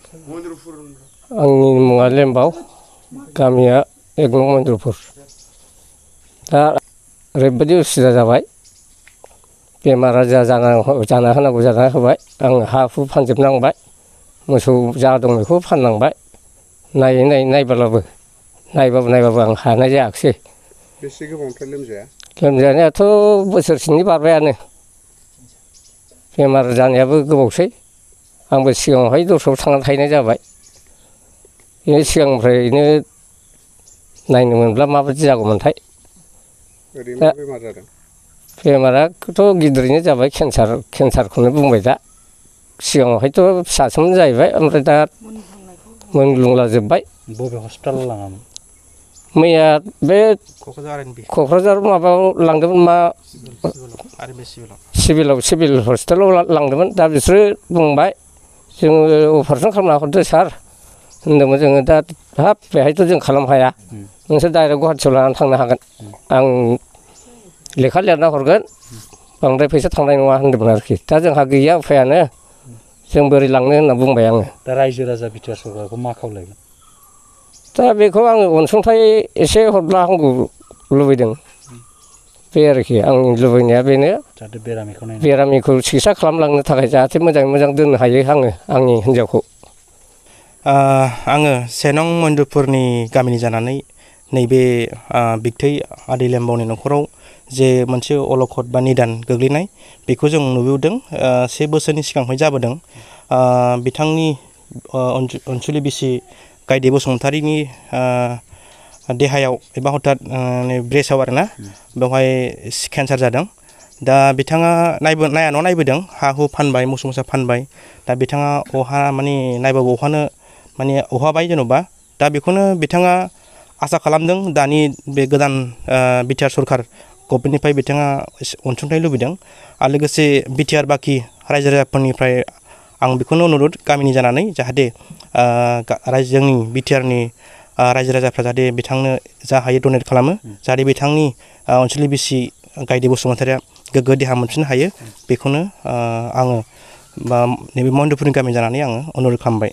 आंनि मुङा लेम्बाव गामिया 1 नं मइन्द्रपुर दा ओरैबायदि उसुबिदा जाबाय बेमार आजार जाना होनांगौ जाना होबाय आं हा हु फानजोबनांबाय मोसौ जा दं बेखौ फाननांबाय नायबाबो आं हानाय जायाखिसै बेसे गोबावनिफ्राय लोमजाया लोमजानायाथ' बोसोरसेनि बारबायानो बेमार जानायाबो गोबावसै आंबो सिगाङावहाय दस्रायाव थांनानै थाहैनाय जाबाय बेनि सिगांनिफ्रायनो नायनो मोनब्ला माबायदि जागौमोनथाय ओरैनो मा बेमार जादों बेमाराथ' गिदिरैनो जाबाय केन्सारखौनो बुंबाय दा सिगाङावहायथ' फिसासोमोन जाहैबाय ओमफ्राय दा मोनग्लुंलाजोबबाय बबे हस्पिटालाव लाङामोन मैया बे क'क्राझार माबायाव लांदोंमोन मा सिभिल हस्पिटालाव लांदोंमोन दा बिसोरो बुंबाय जोङो अपारेसन खालामना हरदो सार होनदोंमोन जोङो दा हाब बेहायथ' जों खालामनो हाया नोंसोर डाइरेक्ट गुवाहाटियाव लानानै थांनो हागोन आं लेखा लिरना हरगोन बांद्राय फैसा थांनाय नङा होनदोंमोन आरोखि दा जोंहा गैया उफायानो जों बोरै लांनो होनना बुंबाय आङो दा रायजो राजा बि टि आर सरकारखौ मा खावलायगोन दा बेखौ आङो अनसुंथाइ एसे हरब्ला हामगौ लुबैदों बे आरोखि आंनि लुबैनाया बेनो जाहाथे बेरामिखौ सिकित्सा खालामलांनो थाखाय जाहाथे मोजाङै मोजां दोननो हायो आङो आंनि हिन्जावखौ आङो 1 नं मइन्द्रपुरनि गामिनि जानानै नैबे बिगथै आदै लेम्बावनि न'खराव जे मोनसे अलखद बा निदान गोग्लैनाय बेखौ जों नुबोदों 1 बोसोरनि सिगांहाय जाबोदों बिथांनि अनसुलि बिसि गायदे बसुमतारीनि देहायाव एबा हथात ब्रेस्टआव आरोना बेवहाय केन्सार जादों दा बिथाङा नायबोदों हा हु फानबाय मोसौ मोसा फानबाय दा बिथाङा नायबाबो अहाबाय जेन'बा दा बेखौनो बिथाङा आसा खालामदों दानि बे गोदान बि टि आर सरकार गभर्नमेन्टनिफ्राय बिथाङा अनसुंथाइ लुबैदों आरो लोगोसे बि टि आर बाखि रायजो राजाफोरनिफ्राय आं बेखौनो अनुरद गामिनि जानानै जाहाथे जोंनि बि टि आरनि रायजो राजाफ्रा जाहाथे बिथांनो जा हायो डनेट खालामो जाहाथे बिथांनि अनसुलि बिसि गायदे बसुमतारीया गोग्गो देहा मोनफिननो हायो बेखौनो आङो बा नैबे मइन्द्रपुरनि गामि जानानै आङो अनुरद खालामबाय